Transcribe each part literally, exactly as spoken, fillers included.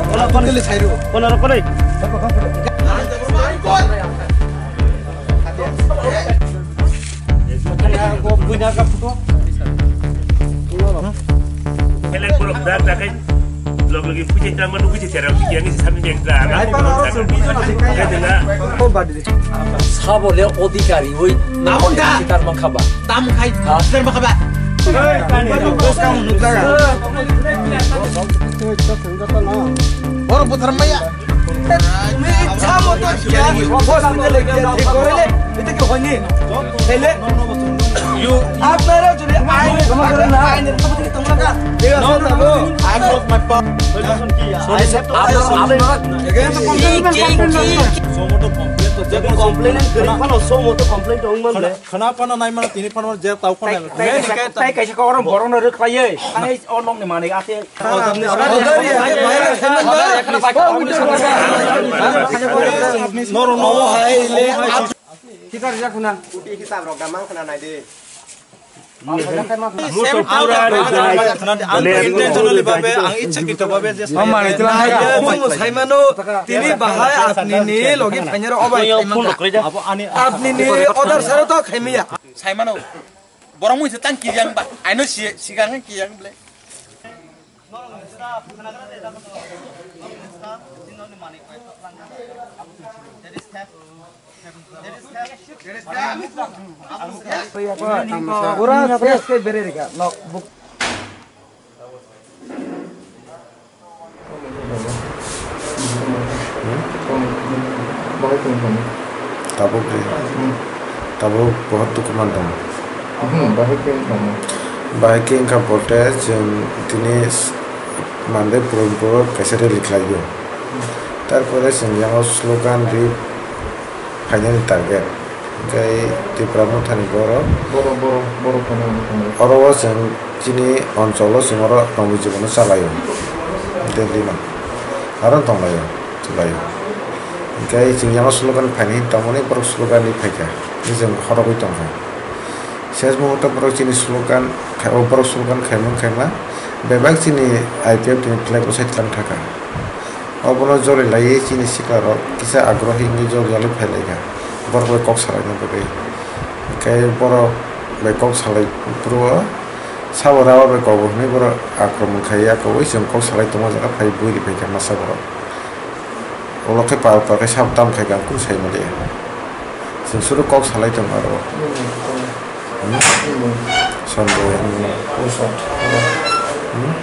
Kono, kono, kono, kono. Elek borok dak dak kai log logi puji tang manu puji terang yang isi sabi yang dak. Ai, pa, pa, pa, pa, pa, pa, pa, pa. Ko badi. Sabo le odhikari oi. Namun ka? Sitar makhaba. Tam khai. Ha? Sitar makhaba. Bos kamu nukla. Boro buthar maya. তুমি ইচ্ছা মতো জ্ঞান, hospital-এ গিয়ে ঠিক করে নে। এটা কি হয়নি? তাহলে আপনারা যদি আইন, আইনের তরফ থেকে তোমরা না, ঠিক আছে, যাবো। I'm not my pa-, আপনারা, আপনারা, complain kiri, pano so moto complain tong man le. Khana pano nai mano tini pano je tau khana. Tai, tai, tai kaisa korom borok no rwkhlaiwi. Ani o nokni manwi ate. Noro no hai le. Kita rijak khuna. Kuti hisab rok da mang khna nai de. Muso pura rijak. Ang intentionally babe, ang ichhakito babe je. Mama, ito lang. Ang saimano, tini bahai apni ni logi phainero obai. Abo ani apni ni order saro to khaimiya. Saimano. Borok mui se tang kiyang ba. Aino si, sigang kiyang ble. Pura ses ke bere rega. No, buk. Tabuk ri. Tabuk bohot dukhu man tongo. Bahai khe wngkha bolte chwng tini mande purun puro kaisa rally khlaio. Tarpore chwng yango slogan ri phainani target. Hwnkhe Tipra Mothani borok. Borok, borok, borok phainani target. Oro o chwng chini oncholo chwng oro tongwi jibono chalaio. Delhi no. Aro tonglaio, chwlaio. Hwnkhe chwng yango slogan phainai tongmani borok slogan ri phaikha. Hwnkhe chwng khorogwi tongkha. Ses muhuto borok chini slogan khai, o borok slogan khaimung khaima. Bebak chini I P F ni flag bwsai tlang thaka. Obono jori laiwi chini sikla rok kisa agrohi wngwi jol jolwi phai laikha, borok bai kok salaina bagwi. Hwnkhe borok bai kok salai phuru o sabo rawa bai kok bo hwnwi borok akromon khai yakowi chwng kok salai tongma jaga phai bui ri phaikha masa borok. Ulo khe par par khe sabo tam khai kha ang kunu sai manliya. Chwng suru kok salai tongo aro. Hmm? Sanjay, hmm. Hmm?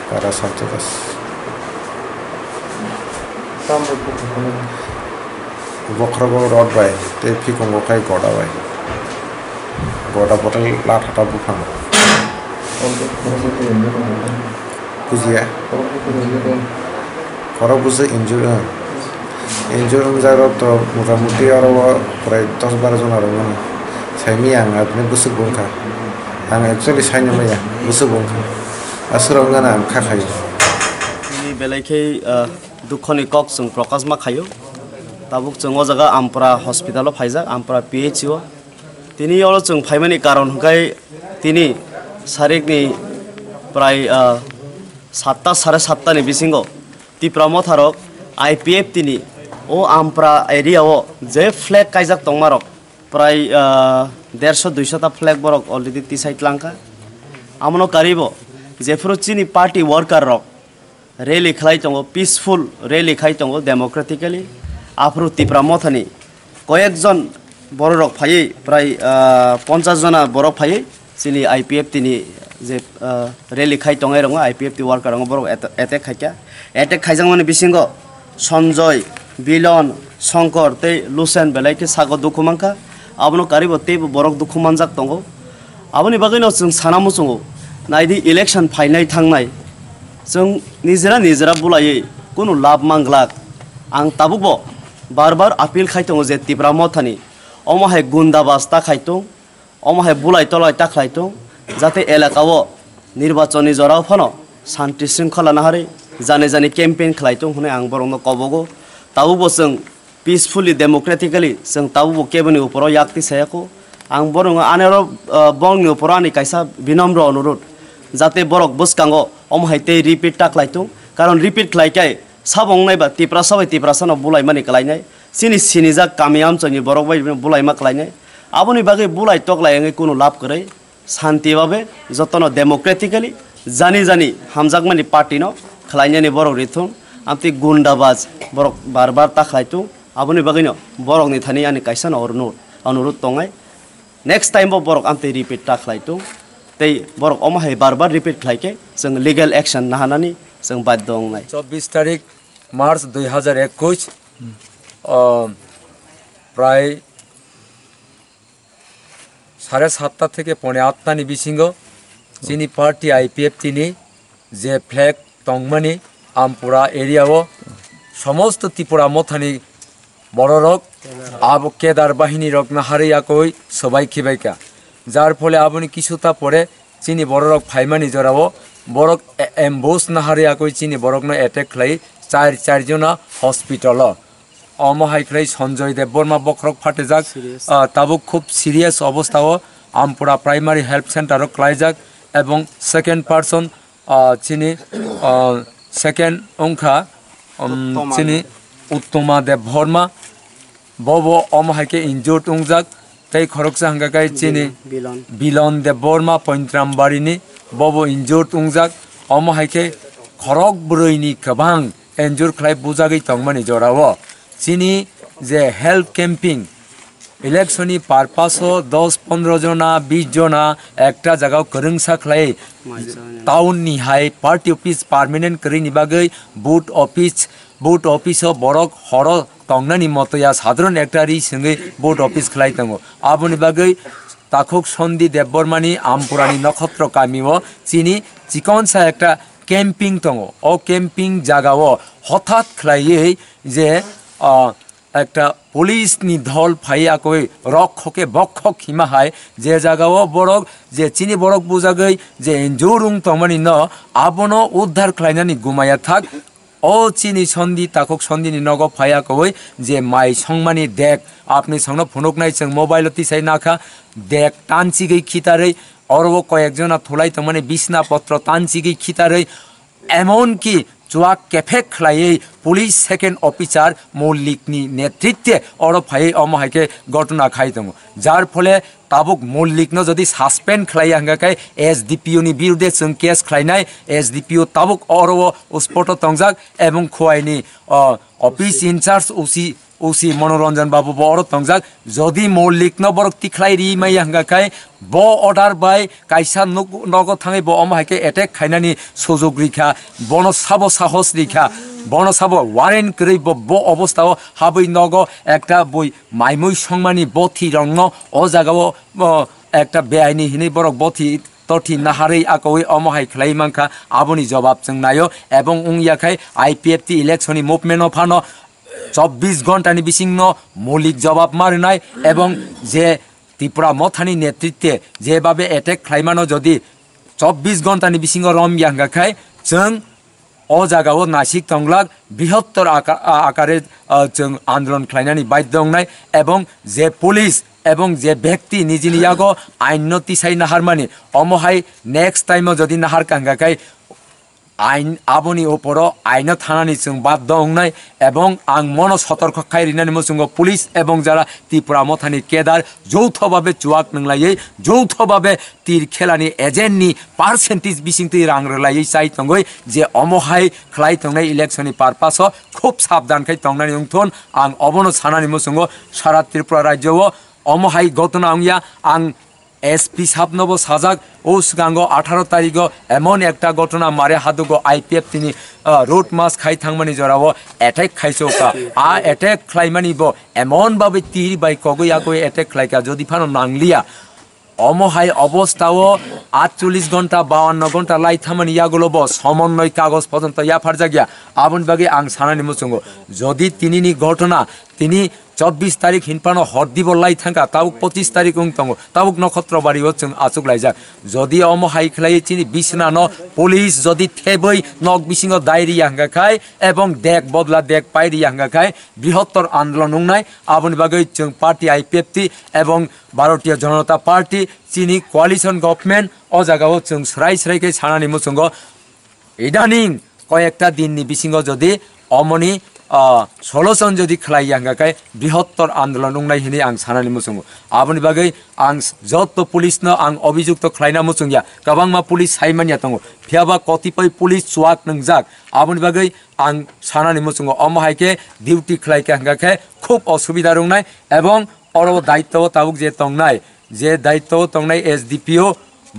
Para Sanjay Das. Bokhorogo rod bai, tei phikungo khai goda bai. Goda bothai lathata buphang. Bujiya. Khorok bwswk injure wng. Injure wngjakrok to motamuti aro o prai dos baro jona rok mano. Saimanya ang aboni bwswk bo wngkha. Ang actually saina maya, bwswk bo wngkha. Aswk rok wngkha na ang kha khaio. Tini belai khe, ah, dukhoni kok chwng prokash ma khaio. Tabuk chwng o jaga Ampra hospital o phaijak, Ampra P H C o. Tini oro chwng phaimani karon hwnkhe tini sarikni prai, ah, satta sare satta ni bisingo Tipra Motha rok I P F T ni o Ampra area o je flag kaijak tongma rok prai, ah, derso duiso ta flag borok already tisai tlangkha. Amono karibo jephuru chini party worker rok rally khlai tongo, peaceful rally khai tongo democratically. Aphuru Tipra Mothani koyekjon bororok phaiwi, prai, ah, ponchash jona borok phaiwi chini I P F T ni je, ah, rally khai tongnai rokno, I P F T worker rokno borok atta-, attack khaikha. Attack khaijakmani bisingo Sanjoy, Bilon, Shankar tei Lusen belai khe sago dukhu mankha. Abono karibo teibo borok dukhu manjak tongo. Aboni bagwino chwng sana muchungo, naidi election phainai thangnai. Chwng nijera nijera bulaiwi kunu lab manglak. Ang tabukbo bar bar appeal khai tongo je Tipra Mothani omo hai gunda bas ta khai tong, omo hai bulai tolai ta khlai tong, jate elaka o nirbachon ni jora o phano shanti shringkhola naharwi jani jani campaign khlai tong hwnwi ang borokno kobogo. Tabukbo chwng peacefully, democratically chwng tabukbo keboni uporo yak tisayako. Ang borokno ani oro, ah, borokni uporo ani kaisa binomro onurudh, jate borok bwskango omo hai tei repeat ta khlai tong, Karon repeat khlai khe sabo wngnai ba Tiprasa bai Tiprasa no bulai mani kwlai nai. Chini sinijak kami amchoi ni borok bai bulaima kwlai nai. Aboni bagwi bulai toklai wngwi kunu lab kwrwi. Shanti babe jotono democratically jani jani hamjakmani party no khlainani borok rithung, amtwi gundabaj borok bar bar ta khlaitung, aboni bagwino borokni thani ani kaisa no onurud, onurud tongnai, next time bo borok amtwi repeat ta khlaitung, tei borok omo hai bar bar repeat khlaikhe chwng legal action nahanani chwng badhyo wngnai. Chobbish tarik March dui hajar ekush, o, prai sare satta theke pone atta ni bisingo chini party I P F T ni je flag tongmani Ampura area o somosto Tripura mothani bororok abo kedar bahini rok naharwi yakoi sobai khibaikha, jar phole aboni kisuta pore chini bororok phaimani jorao borok a-, ambush naharwi yakoi chini borokno attack khlai char char jona hospital o. Omo hai khlai Sanjoy Debbarma bokhorok phatijak, ah, tabuk khub serious obostha o Ampura Primary Health Center o klaijak, ebong second person, ah, chini, ah, second wngkha, um, chini Uttoma Debbarma, bobo omo hai khe injured wngjak, tei khoroksa hwnkha khe chini Bilon Debbarma Pointrambari ni, bobo injured wngjak, omo hai khe khorok bwrwi ni kwbang injure khlai bujagwi tongmani jorao chini je health camping, election ni purpose o dos pondro jona, bis jona ekta jagao kwrwngsa khlai town ni hai party office permanent kwrwini bagwi booth office, booth office o borok horo tongnani motoya sadharon ekta ri swngwi booth office khlai tongo. Aboni bagwi Takhuk Sondi Debbarmani Ampurani Nokhotro kamio chini chikonsa ekta camping tongo. O camping jagao hothat khlaiwi je, ah, ekta police ni dhol phai akoi rok khoke bokhok hima hai je jagao borok je chini borok bujagwi je injurung tongmani no abono uddhar khlainani gumaya thak. O chini Sondi, Takhuk Sondini nogo phai akoi je mai songmani dek, apni songno phunuknai chwng mobile o tisai nakha, dek tanchigwi khitarwi, oro o koyek jona thulai tongmani bisna potro tanchigwi khitarwi, emon ki chuak kephek khlaiwi police second officer Mollikni netritwe oro phaiwi omo hai khe gotona khai tongo, jar phole tabuk Mollikno jodi suspend khlaiya hwnkha khe S D P O ni birudhe chwng case khlainai, S D P O tabuk oro o spot o tongjak, ebong Khowai ni, o, office in charge O C, O C Monoranjan Babu bo oro tongjak. Jodi Mollikno borok tikhlai ri maya hwnkha khe bo order bai kaisa nuk-, nogo thangwi bo omo hai khe attack khainani sujok rikha, bono sabo sahos rikha, bono sabo warrant kwrwi bo, bo obostha o habwi nogo ekta bui maimui songmani bothi rokno o jaga o, o, ekta beaini hinwi borok bothi tothi naharwi akowi omo hai khlai mankha, aboni jobab chwng naio, ebong wngya khai I P F T election ni movement o phano chobbish ghonta ni bisingno Mollik jobab ma rwnai, ebong je Tripura mothani netritwe jebabe attack khlaimano jodi chobbish ghonta ni bisingo romya hwnkha khai chwng o jagao nasik tonglak, brihottor aka-, a-, akare, a, chwng andolon khlainani baidhyo wngnai, ebong je police ebong je bekti nijini yago ainno tisai naharmani, omo hai next time o jodi naharkha hwnkha khai ain aboni oporo aino thanani chwng baidhyo wngnai, ebong ang mono sotorkho khai rinani muchungo police ebong jara Tripura mothani kedar joutho babe chuak nwnglaiwi, joutho babe tir khelani agent ni percentage bisingtwi rang rwlaiwi chai tongwi je omo hai khlai tongnai election ni purpose o khub sabdan khai tongnani wngthun, ang obono sanani muchungo sara Tripura rajyo o omo hai gotona wngya. Ang S P sab no bo sajak, o swkango atharo tarigo emon ekta gotona mare hadugo I P F T ni, ah, road march khai thangmani jorao attack khai chokha. A attack khlaimani bo emon babe tir bai kogwi yakwi attack khlaikha, jodi phano nangliya. Omo hai obostha o atchollish ghonta, bawanno ghonta lai thamani yagulo bo somonnoi kagoj pojonto yapharjakya. Aboni bagwi ang sanani muchungo, jodi tinini ghotona, tini chobbish tarik hinphano hor dibo lai thangkha, tabuk pochish tarik wng tongo, tabuk Nokhotro Bari o chwng achuk laijak. Jodi omo hai khlaiwi chini bisna no police jodi thebwi nok bisingo dai riya hwnkha khai, ebong dek bodla dek pai riya hwnkha khai, brihottor andolon wngnai. Aboni bagwi chwng party I P F T ebong Bharatiya Janata Party chini coalition government o jagao chwng srai srai khe sanani muchungo. Idaning koyekta dinni bisingo jodi omoni, ah, solution jodi khlai ya hwnkha khe brihottor andolon wngnai hwnwi ang sanani muchungo. Aboni bagwi ang s-, jotto police no ang obijukto khlaina muchung ya, kwbangma police sai manya tongo, phiyaba kotipoi police chuak nwngjak. Aboni bagwi ang sanani muchungo, omo hai khe duty khlai kha hwnkha khe khub osubida wngnai, ebong oro daityo o tabuk je tongnai, je daityo o tongnai S D P O,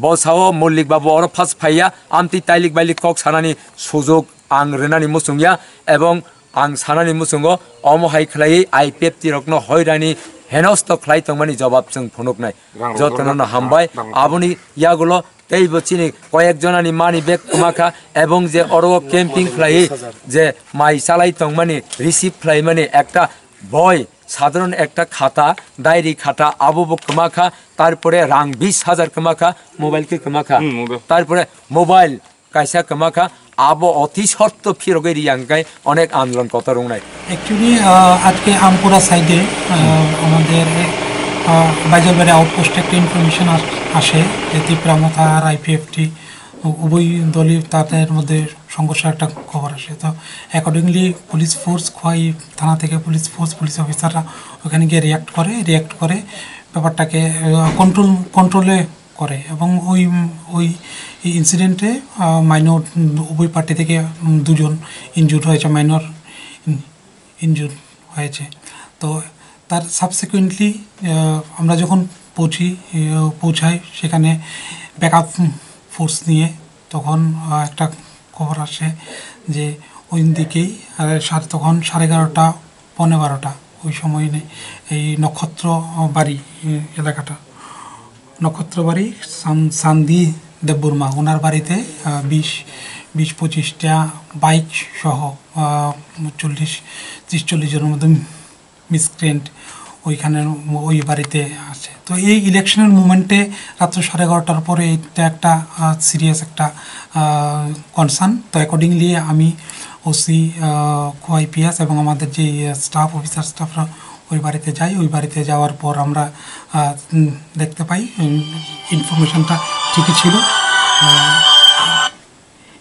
bo sao Mollik babu oro first phaiya, amtwi tailik bailik kok sanani sujok ang rwnani muchung ya, ebong ang sanani muchungo omo hai khlaiwi I P F T rokno hoirani henosto khlai tongmani jobab chwng phunuknai. Rang rok jotono rok no rok hambai. Rang rok. Aboni yagulo teibo chini koyek jonani money bag kwma kha, ebong je oro camping khlaiwi je mai chalai tongmani, receive khlaimani ekta boi, sadharon ekta khata, diary khata, abo bo kwma kha, tarpore rang bis hajar kwma kha, mobile khe kwma kha, Hmm, mobile. Tarpore mobile kaisa kwma kha, abo oti shorto phirogwi riyang khe onek andolon kotor wngnai. Actually আজকে আমপুরা সাইডে আমাদের বাইজলবাড়ি আউটপোস্টে একটা ইনফরমেশন আসে যে তিপ্রা মথা আর আইপিএফটি উভয় দলই তাদের মধ্যে সংঘর্ষের একটা খবর আসে। তো অ্যাকর্ডিংলি পুলিশ ফোর্স, খোয়াই থানা থেকে পুলিশ ফোর্স, পুলিশ অফিসাররা ওখানে গিয়ে রিয়্যাক্ট করে। রিয়্যাক্ট করে ব্যাপারটাকে কন্ট্রোল কন্ট্রোলে করে এবং ওই ওই ইনসিডেন্টে মাইনর উভয় পার্টি থেকে উম, দুজন ইনজুর্ড হয়েছে, মাইনর ইনজুর্ড হয়েছে। তো তার সাবসিকুয়েন্টলি আমরা যখন পৌঁছি, আহ, পৌঁছাই, সেখানে ব্যাকআপ ফোর্স নিয়ে, তখন আহ, একটা খবর আসে যে ওই দিকেই আহ, সাড়ে তখন সাড়ে এগারোটা, পৌনে বারোটা ওই সময় নেই, এই নক্ষত্র আহ, বাড়ি, আহ, এলাকাটা, নক্ষত্রবাড়ি সান-, সান্দি দেববর্মা, ওনার বাড়িতে আহ, বিশ বিশ পঁচিশটা বাইক সহ আহ, চল্লিশ ত্রিশ চল্লিশ জনের মতো মিসক্রিয়েন্ট ওইখানে, ওই বাড়িতে আছে। তো এই ইলেকশনের মুমেন্টে রাত্র সাড়ে এগারোটার পরে এটা একটা সিরিয়াস একটা কনসার্ন। তো অ্যাকর্ডিংলি আমি ওসি, খোয়াই পিএস এবং আমাদের যে স্টাফ, অফিসার স্টাফরা ওই বাড়িতে যাই। ওই বাড়িতে যাওয়ার পর আমরা আহ, উম, দেখতে পাই ইনফরমেশনটা ঠিকই ছিল। আহ,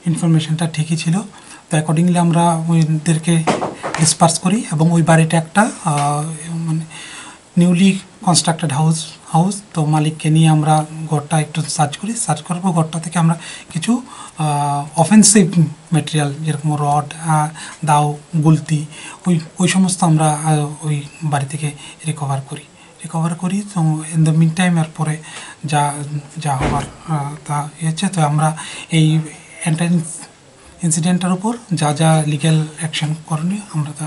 ইনফরমেশনটা ঠিকই ছিল। তো অ্যাকর্ডিংলি আমরা ওদেরকে ডিসপার্স করি এবং ওই বাড়িটা একটা আহ, মানে নিউলি কনস্ট্রাক্টেড হাউস হাউস তো মালিককে নিয়ে আমরা ঘরটা একটু সার্চ করি। সার্চ করার পর ঘরটা থেকে আমরা কিছু অফেন্সিভ মেটেরিয়াল, যেরকম রড, দাও, গুলতি, ওই ওই সমস্ত আমরা আহ, ওই বাড়ি থেকে রিকভার করি। রিকভার করি। তো ইন দ্য মিন টাইম এরপরে যা যা হওয়ার আহ, তা ইয়ে হচ্ছে। তো আমরা এই এন্টার ইনসিডেন্টটার উপর যা যা লিগ্যাল অ্যাকশন করণীয় আমরা তা